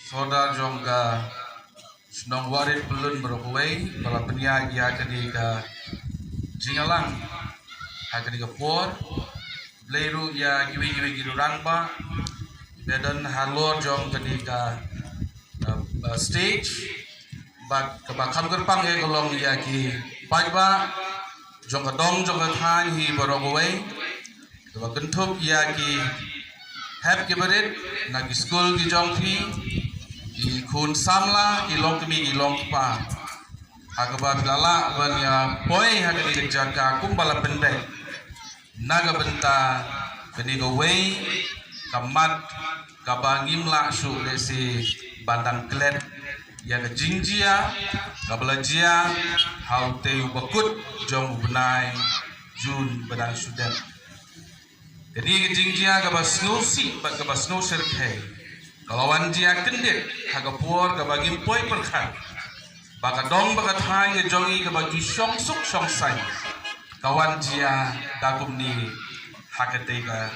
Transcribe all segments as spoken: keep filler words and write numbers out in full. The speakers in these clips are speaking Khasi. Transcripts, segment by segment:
Sordar jong ka shnong Warit Pyllun baroh kawei ba la pynïaid ïa kane ka jingïalang ha kane ka por. Blei ruh ïa kiwei kiwei ki rangbah ba don halor jong kane ka, uh, uh, stage. Bad kaba kham kyrpang eh ka long ïa ki paidbah jong ka dong jong ka thaiñ hi baroh kawei, kaba kynthup ïa ki hep ki barit na ki skul ki jong phi, ki khun samla, ki longkmie ki longkpa, ha kaba phi la lah ban ïa poi ha kane ka jaka kumba la pyndep na ka bynta kane kawei ka mat kaba ngim lah shuh lehse ban dang klet ïa ka jingjia kaba la jia ha utei u ba kut jong u bnai June ba dang shu dep. Kane ka jingjia kaba sngewsih bad kaba sngewsyrkhei ka la wan jia kyndit ha ka por kaba ngim poi pyrkhat ba ka dong ba ka thaiñ ka jong ngi kaba ju shong suk shong saiñ ka wan jia da kumne ha katei ka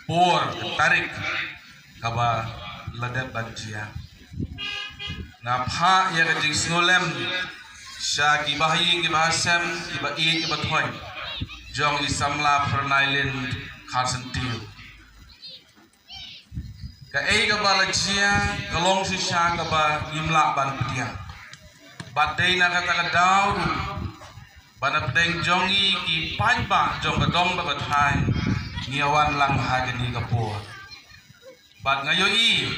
por, ka tarik kaba la dep ban jia. Nga phah ïa ka jingsngewlem sha ki bahaïing ki bahasem, ki ba-ïeit ki bathoiñ jong i samla Phyrnailin Kharsyntiew. Kaei kaba la jia ka long shisha kaba ngim lah ban pdiang. Bad dei na kata ka daw ruh ba na pdeng jong ngi ki paidbah jong ka dong bad ka thaiñ ngi ïa wan lang ha kane ka por. Bad nga ïohi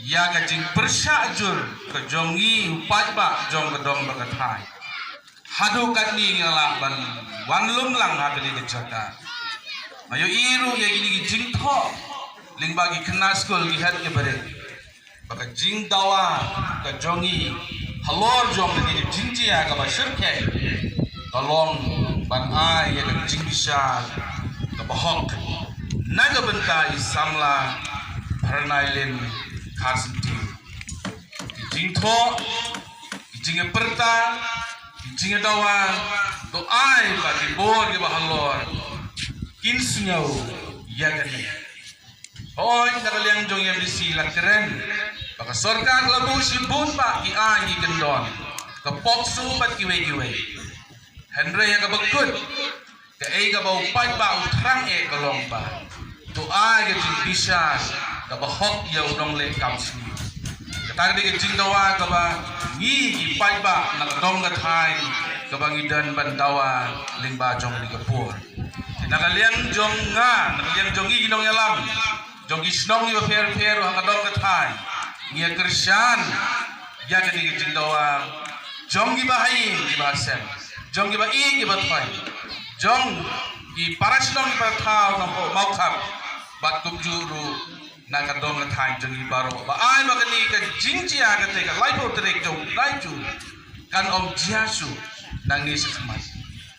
ïa ka jingpyrshah jur ka jong ngi u paidbah jong ka dong bad ka thaiñ. Haduh katne ngi la lah ban wan lum lang ha kane ka jaka. Nga ïohi ruh ïa kine ki jingthoh lyngba ki khynnah skul, ki hep ki barit, ba ka jingdawa ka jong ngi halor jong kane ka jingjia kaba syrkhei ka long ban ai ïa ka jingbishar kaba hok na ka bynta i samla Phyrnailin Kharsyntiew. Ki jingthoh, ki jingpyrta, ki jingdawa, to ai ba ki bor kiba halor kin sngew ïa kane. Hooid, na ka liang jong i M D C la kren ba ka sorkar la buh shibun bah ki aiñ ki kyndon, ka POCSO bad kiwei kiwei. Hynrei ïa kaba kut, kaei kaba u paidbah u thrang eh ka long ba to ai ka jingbishar kaba hok ïa u nongleh kam shynrang. Kata ka dei ka jingdawa kaba ngi ki paidbah na ka dong ka thaiñ kaba ngi don ban dawa lyngba jong kane ka por. Na ka liang jong nga, na ka liang jong ngi ki nongïalam jong ki shnong kiba pher pher ha ka dong ka thaiñ, ngi ïa kyrshan ïa kane ka jingdawa jong ki bahaïing ki bahasem, jong ki ba-ïeit ki bathoiñ, jong ki para shnong ki para thaw na Mawkhap bad kumjuh ruh na ka dong ka thaiñ jong ngi baroh, ba ai ba kane ka jingjia kata ka laiphew tarik jong u bnai Jun kan ym jia shuh nangne shakhmat,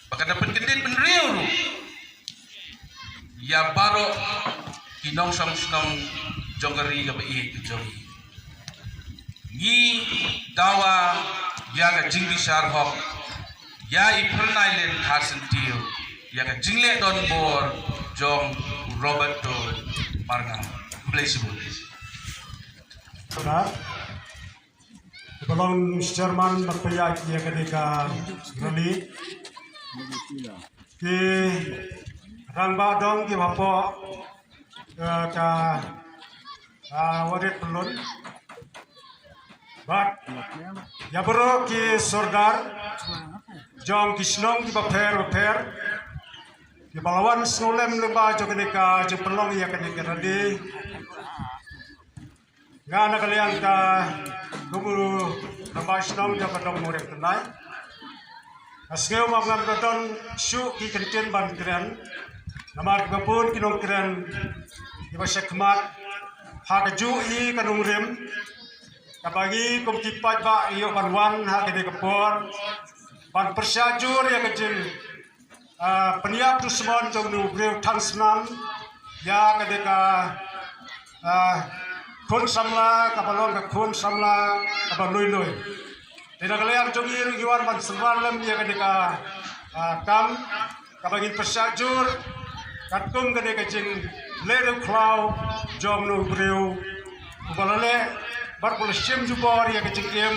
ba kan da pynkyndit pynriew ruh ïa baroh ki nongshong shnong jong ka ri kaba ïeit ka jong ngi. Ngi dawa ïa ka jingbishar hok ïa i Phyrnailin Kharsyntiew, ïa ka jingleh donbor jong u Roberto Marngar. Khublei shibun. Ba long chairman ba pynïaid ïa kane ka rally. Ki rangbah dong kiba hapoh, eh, ka, ah, Warit Pyllun. Bad ïa baroh ki sordar jong ki shnong kiba pher ba pher kiba la wan sngewlem lyngba jong kane ka jingpynlong ïa kane ka rally. Nga na ka liang ka kum u rangbah shnong jong ka dong Mawriang Tynnai, nga sngew ba ngam da don shuh ki kyntien ban kren. Namar kiba bun ki nongkren kiba shakhmat ha kajuh hi ka nongrim, kaba ngi kum ki paidbah ïoh ban wan ha kane ka por ban pyrshah jur ïa ka jing ah, pynïap dusmon jong u briew thang snam ïa kane ka, ah, khun samla kaba long ka khun samla kaba lui lui. Te na ka liang jong ngi ruh ngi wan ban sngewbha lem ïa kane ka, ah, kam kaba ngin pyrshah jur katkum kane ka jingleh riewkhlaw jong u briew uba la leh bad ba la shim jubor ïa ka jingim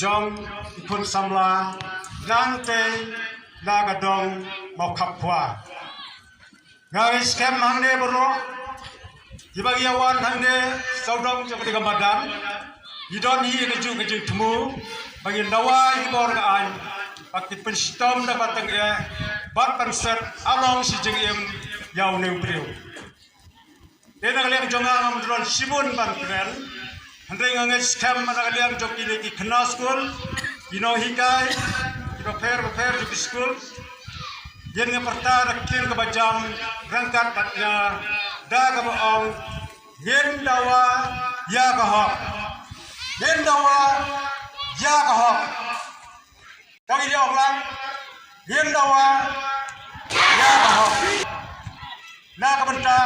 jong ki khun samla nangtei na ka dong Mawkhapkhwa. Nga ngeit skhem hangne baroh kiba ngi ïa wan hangne sawdong jong kane ka madan, ngi don hi ka juh ka jingthmu ba ngin dawa ïa ki bor ka aiñ ba kin pynshitom da ba tang eh bad ban set along shi jingim ïa une u briew. Te na ka liang jong nga ngam don shibun ban kren. Hynrei nga ngeit skhem na ka liang jong kine ki khynnah skul, ki nonghikai, ki bapher bapher jong ki skul, ïa nga pyrta da ka ktien kaba jam ryngkat bad nga da kaba ong, ngin dawa ïa ka hok. Ngin dawa ïa ka hok. Tang ïa ong lang, ngin dawa ïa ka hok. Na ka bynta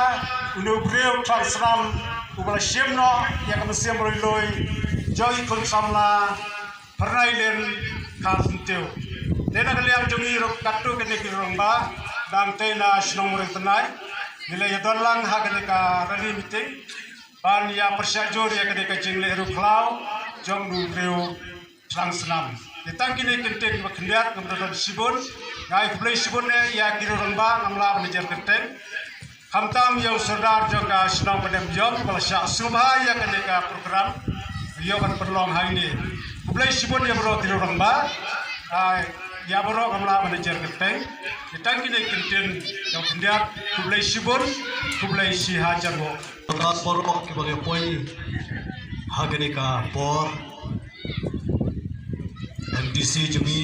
une u briew tlang snam uba la shim noh ïa ka mynsiem ruh lui jong ki khun samla Phyrnai Lin Kharsyntiew. Te na ka liang jong ngi ruh katto katne ki rangbah, dang tei na shnong Mawryngtynnai, ngi la ïa don lang ha kane ka rally meeting ban ïa pyrshah jur ïa kane ka jingleh riewkhlaw jong une u briew tlang snam. Te tang kine ki kyntien kiba khyndiat, ngam don shibun. Nga ai khublei shibun eh ïa ki rangbah, ngam lah ban jer kyrteng. Khamtam ïa u sordar jong ka shnong Mylliem Ïong ba la shah sngewbha ïa kane ka program ïa ban pynlong hangne. Khublei shibun ïa baroh ki rangbah. Ai, ïa baroh ngam lah ban jer kyrteng. Te tang kine ki kyntien kiba khyndiat, khublei shibun, khublei shihajar nguh. Para paralok kiba ngi poi ha kane ka por, M D C jong ngi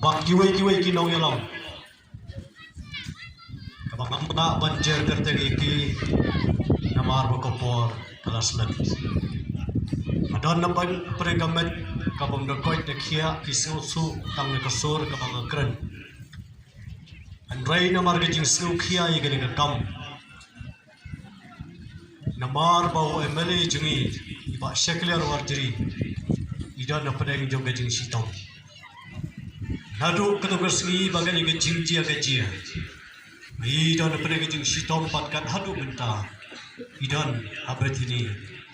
bad kiwei kiwei ki nongïalam kaba ngam lah ban jer kyrteng ïa ki namar ba ka por ka la slet. Nga don na pdeng ka met kaba ym da koit da khiah, ki sngewsuk tang na ka sur kaba nga kren. Hynrei namar ka jingsngewkhia ïa kane ka kam, namar ba u M L A jong ngi, i Bah Shakliar Warjri, i don na pdeng jong ka jingshitom. Naduh katto ka sngi ba kane ka jingjia ka jia, i don na pdeng ka jingshitom bad kat haduh mynta i don ha Bethany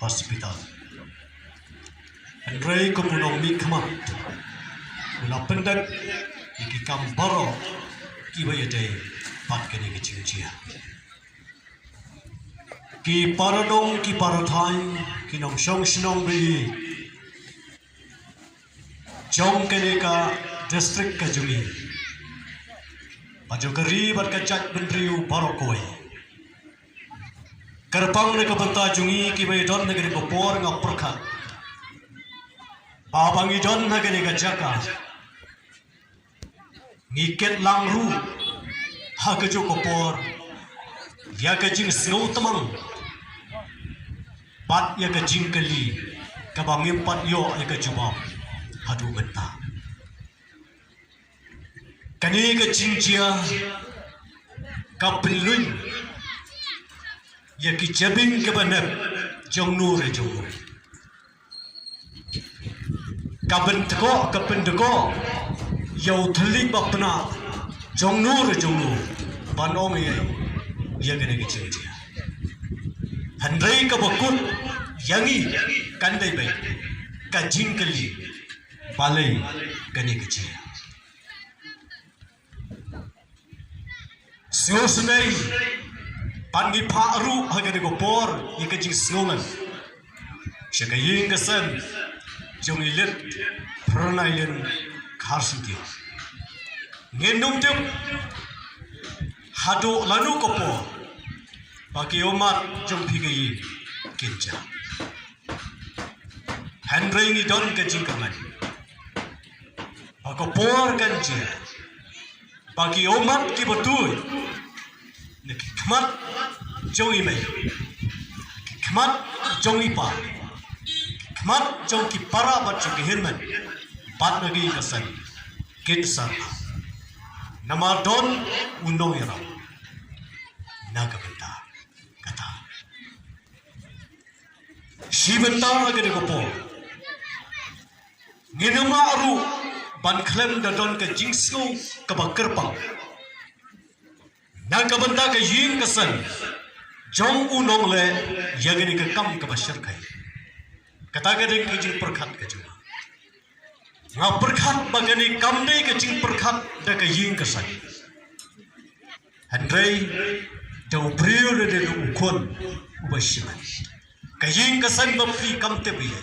Hospital. Hynrei kum u nongmihkhmat, u la pyndep ïa ki kam baroh kiba ïadei bad kane ka jingjia. Ki para nong, ki para thaiñ, ki nongshong shnong ba ïeit jong kane ka district ka jong ngi, bad jong ka ri bad ka jaitbynriew baroh kawei. Kyrpang na ka bynta jong ngi kiba ïadon ha kane ka por, nga pyrkhat ba haba ngi don ha kane ka jaka, ngi kit lang ruh ha kajuh ka por ïa ka jingsngewtmang bad ïa ka jingkylli kaba ngim pat ïoh ïa ka jubab haduh mynta. Kane ka jingjia ka pynlwin ïa ki jabieng kiba nep jong no re jong no. Ka pyndkoh, ka pyndkoh ïa u thylliej ba pnah jong no re jong no ban ong ïa, ïa kane ka jingjia. Hynrei kaba kut ïa ngi kan dei beit ka jingkylli, balei kane ka jia. Sngewsynei, pat ngi phah ruh ha kane ka por ïa ka jingsngewlem sha ka ïing ka sem jong i Lit Phyrnai Lin Kharsyntiew. Ngin ym tip haduh lano ka por ba ki ummat jong phi ka ïing kin jah. Hynrei ngi don ka jingkyrmen ba ka por kan jia ba ki ummat kiba tuid na ki khmat jong i mei, ki khmat jong i pa, ki khmat jong ki para bad jong ki hynmen bad na ki ïing ka sem kin sah namar don u nongïarap na ka bynta kata. Shi bynta ha kane ka por ngin ym lah ruh ban khlem da don ka jingsngew kaba kyrpang na ka bynta ka ïing ka sem jong u nongleh ïa kane ka kam kaba shyrkhei. Kata ka dei ka jingpyrkhat ka jong nga. Nga pyrkhat ba kane kam dei ka jingpyrkhat da ka ïing ka sem. Hynrei da u briew lane da u khun uba shimet, ka ïing ka sem ba phi kam tip ïa.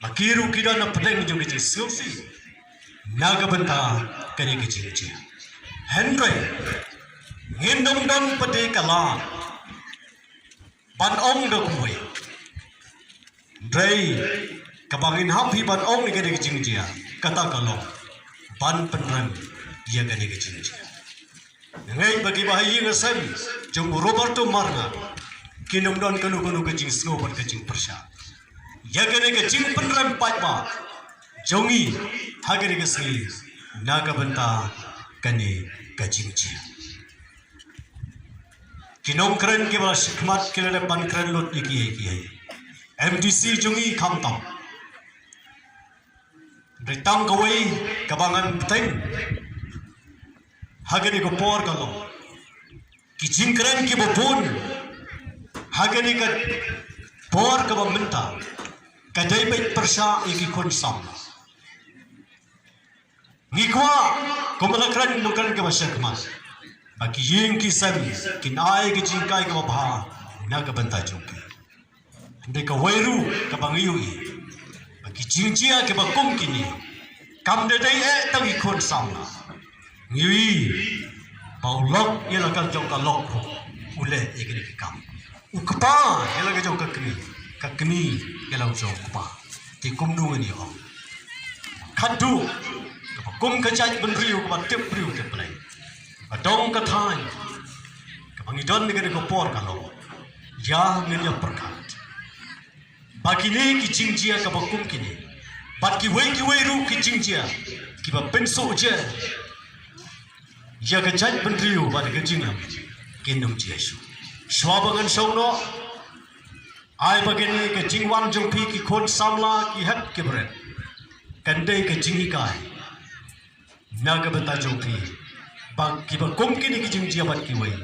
Ba ki ruh ki don na pdeng jong ka jingsngewsih na ka bynta kane ka jingjia. Hynrei ngin ym don pat de ka lad ban ong da kumwei. Hynrei kaba ngin hap hi ban ong ïa kane ka jingjia, kata ka long ban pynrem ïa kane ka jingjia. Nga ngeit ba kiba ha ïing ha sem jong u Roberto Marngar kin ym don kano kano ka jingsngew bad ka jingpyrshah ïa kane ka jingpynrem paidbah jong ngi ha kane ka sngi na ka bynta kane ka jingjia. Ki nongkren kiba la shah khmat ki la dep ban kren lut ïa kiei kiei. M D C jong ngi khamtam. Hynrei tang kawei kaba ngan bteng ha kane ka por ka long, ki jingkren kiba bun ha kane ka por kaba mynta ka dei beit pyrshah ïa ki khun samla. Ngi kwah kumba la kren nongkren kiba shah khmat ba ki ïing ki sem kin ai ka jinghikai kaba bha na ka bynta jong ki. Hynrei kawei ruh kaba ngi ïohi ba ki jingjia kiba kum kine kam da dei eh tang ki khun samla. Ngi ïohi ba u lok ïa la ka jong ka lok ruh u leh ïa kine ki kam. U kpa ïa la ka jong ka kmie, ka kmie ïa la u jong u kpa. Te kumno ngin ïa ong? Khatduh kaba kum ka jaitbynriew kaba tip briew tip Blei, ka dong ka thaiñ kaba ngi don ha kane ka por ka long, ïa ngin ïa pyrkhat ba kine ki jingjia kaba kum kine bad kiwei kiwei ruh ki jingjia kiba pynsuh jia ïa ka jaitbynriew bad ka jingim kin ym jia shuh. Shuwa ba ngan shong noh, ai ba kane ka jingwan jong phi ki khun samla, ki hep ki bret, kan dei ka jinghikai na ka bynta jong phi ba kiba kum kine ki jingjia bad kiwei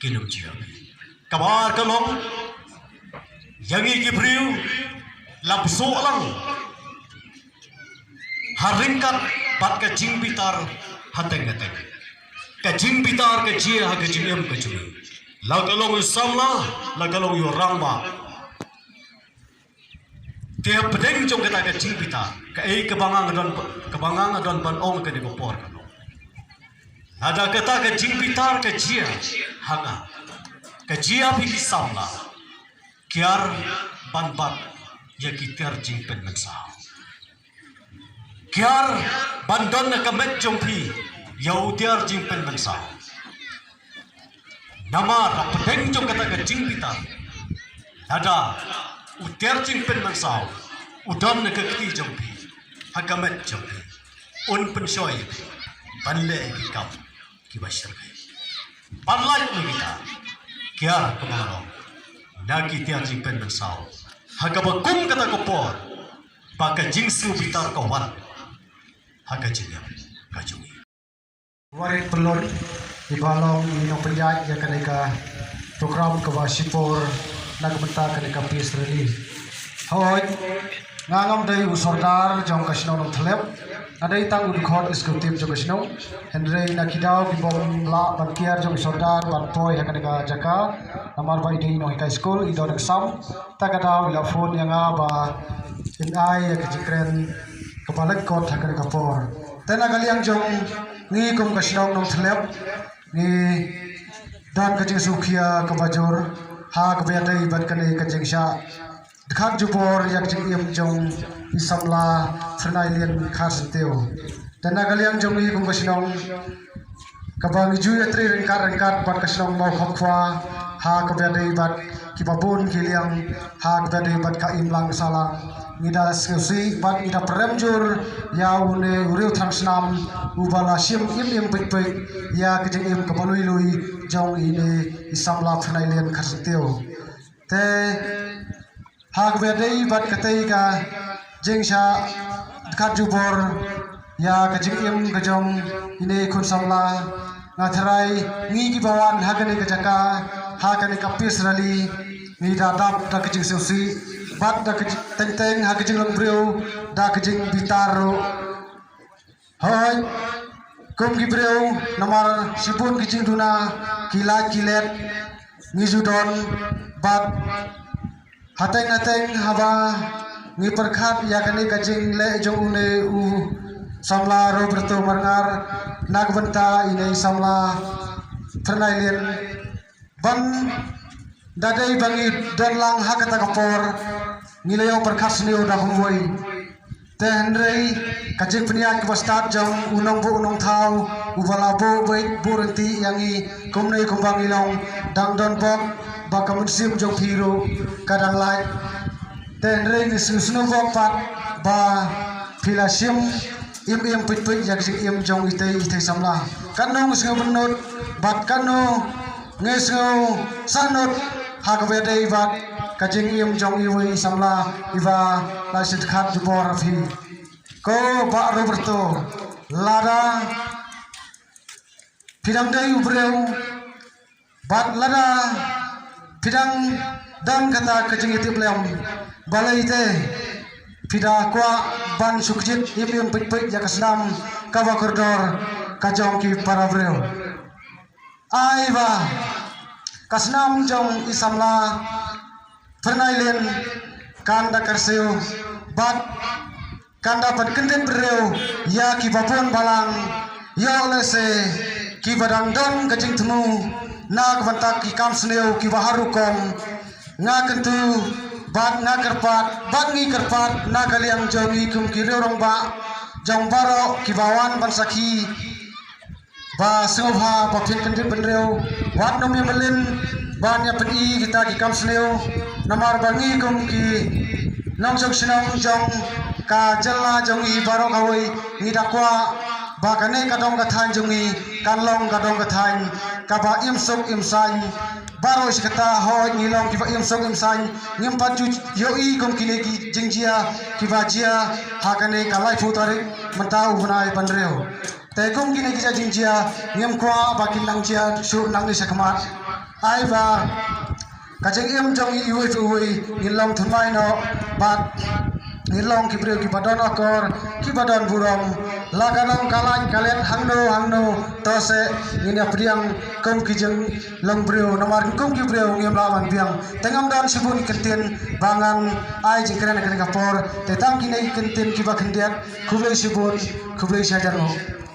kin ym jia. Kaba ar ka long, ïa ngi ki briew la pynsuh lang ha ryngkat bad ka jingbitar hateng hateng. Ka jingbitar ka jia ha ka jingim ka jong ngi, la ka long ïa u samla, la ka long ïa u rangbah. Te hapdeng jong kata ka jingbitar, kaei kaba nga nga don, kaba nga nga don ban ong ha kane ka por ka long, lada kata ka jingbitar ka jia ha nga, ka jia ha phi ki samla, kiar ban bat ïa ki tiar jingpynmynsaw. Kiar ban don na ka met jong phi ïa u tiar jingpynmynsaw. Namar hapdeng jong kata ka jingbitar, lada u tiar jingpynmynsaw u don na ka kti jong phi, ha ka met jong phi, un pynshoi ïa phi ban leh ki kam kiba shyrkhei, ban lait na kita kiar kaba long na ki tiar jingpynmynsaw. Ha kaba kum kata ka por ba ka jingsngewbitar ka wan ha ka jingim ka jong ngi. Warit Pyllun, iba long i nongpynïaid ïa kane ka program kaba shipor na ka bynta kane ka peace rally. Hooid, nga ngam dei u sordar jong ka shnong Nongthlep, nga dei tang u dkhot executive jong ka shnong. Hynrei na ki daw ki bym lah ban kiar jong u sordar ban poi ha kane ka jaka, namar ba i dei i nonghikai skul, i don exam. Ta ka daw i la phone ïa nga ba in ai ïa ka jingkren kaba lait kot ha kane ka por. Te na ka liang jong ngi kum ka shnong Nongthlep, ngi don ka jingsngewkhia kaba jur ha kaba ïadei bad kane ka jingshah dkhat jubor ïa ka jingim jong i samla Pyrnailien Kharsyntiew. Te na ka liang jong ngi kum ka shnong kaba ngi ju ïatrei ryngkat ryngkat bad ka shnong Mawkhotkwa ha kaba ïadei bad kiba bun ki liang ha kaba ïadei bad ka imlang sahlang, ngi da sngewsih bad ngi da pyrem jur ïa une u riewthrang snam uba la shim im im peit peit ïa ka jingim kaba lui lui jong ine i samla Pyrnailien Kharsyntiew. Te ha kaba ïadei bad katei ka jingshah dkhat jubor ïa ka jingim ka jong ine i khun samla, nga tharai ngi kiba wan ha kane ka jaka Ha kane ka peace rally ngi da dap da ka jingsngewsih bad da ka jing- teng teng ha ka jinglong briew da ka jingbitar ruh. Hooid, kum ki briew namar shibun ki jingduna, ki lait ki let ngi ju don bad hateng hateng haba ngi pyrkhat ïa kane ka jingleh jong une u samla Roberto Marngar na ka bynta ine i samla Phyrnai Lin. Ban da dei ba ngi don lang ha kata ka por ngi la ïoh pyrkhat sniew da kumwei. Te hynrei ka jingpynïaid kaba stad jong u nongbuh u nongthaw uba la buh beit buh rynti ïa ngi kumne kumba ngi long dang don bok ba ka mynsiem jong phi ruh ka dang lait. Te hynrei ngi sngewsynei bok pat ba phi la shim im im peit peit ïa ka jingim jong itei itei samla. Katno ngi sngewbynnud bad katno ngi sngewsynei ha kaba ïadei bad ka jingim jong iwei i samla iba la shim khmat jubor ha phi. Ko Bah Roberto, lada phi dang dei u briew bad lada phi dang don kata ka jingïatiplem, balei te phi da kwah ban shu kjit im im peit peit ïa ka snam kaba kordor ka jong ki para briew? Ai ba ka snam jong i samla Phyrnai Lin kan da kyrsiew bad kan da pynkyndit briew ïa kiba bun balang, ïoh lehse kiba dang don ka jingthmu na ka bynta ki kam sniew kiba har rukom. Nga kyntu bad nga kyrpad bad ngi kyrpad na ka liang jong ngi kum ki riew rangbah jong baroh kiba wan ban sakhi ba sngewbha ba phin kyndit bynriew wat nym ïa mlien ban ïa pyni kita ki kam sniew. Namar ba ngi kum ki nongshong shnong jong ka jylla jong ngi baroh kawei ngi da kwah ba kane ka dong ka thaiñ jong ngi kan long ka dong ka thaiñ kaba im suk im saiñ. Baroh shi katta hooid ngi long kiba im suk im saiñ, ngim pat ju ïohi kum kine ki jingjia kiba jia ha kane ka laiphew tarik mynta u bnai ba hynriew. Te kum kine ki jingjia ngim kwah ba kin nang jia shuh nangne shakhmat. Ai ba ka jingim jong ngi iwei pa iwei ngin long thymmai noh bad ngin long ki briew kiba don akor, kiba don burom. La ka long ka lait ka let hangno hangno, to se ngin ïa pdiang kum ki jinglong briew, namar kum ki briew ngim lah ban biang. Te ngam don shibun ki kyntien ba ngan ai jingkren ha kane ka por, te tang kine ki kyntien kiba khyndiat. Khublei shibun, khublei shihajar nguh.